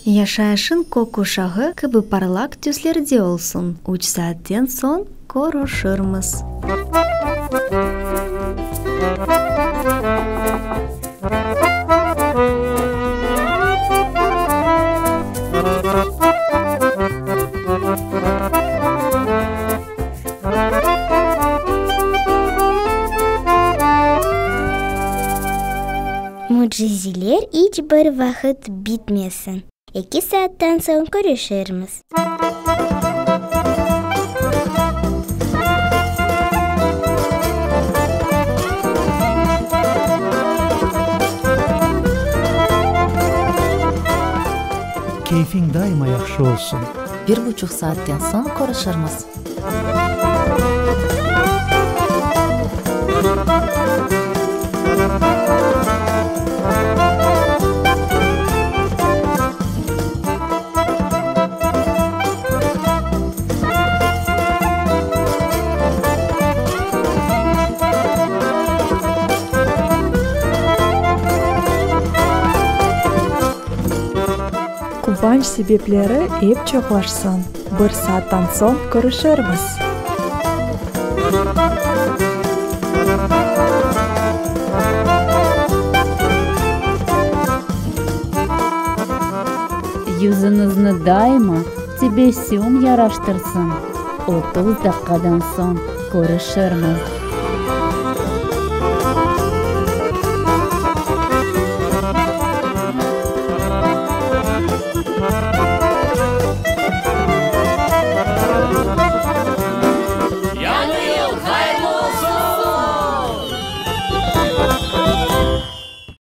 Yaşayışıñ kökkuşağı kibi parlaq tüslerde olsun. Üç saatten soñ körüşirmiz. Mücizeler iç bir vaqıt bitmesin. Eki saattan soñ körüşirmiz. Keyfiñ daima yahşı olsun! Bir buçuq saatten soñ körüşirmiz. Quvanç sebepleri ep çoqlaşsın. Bir saattan soñ körüşermiz. Yüzüñizni daima tebessüm yaraştırsın. 30 daqqadan soñ körüşirmiz.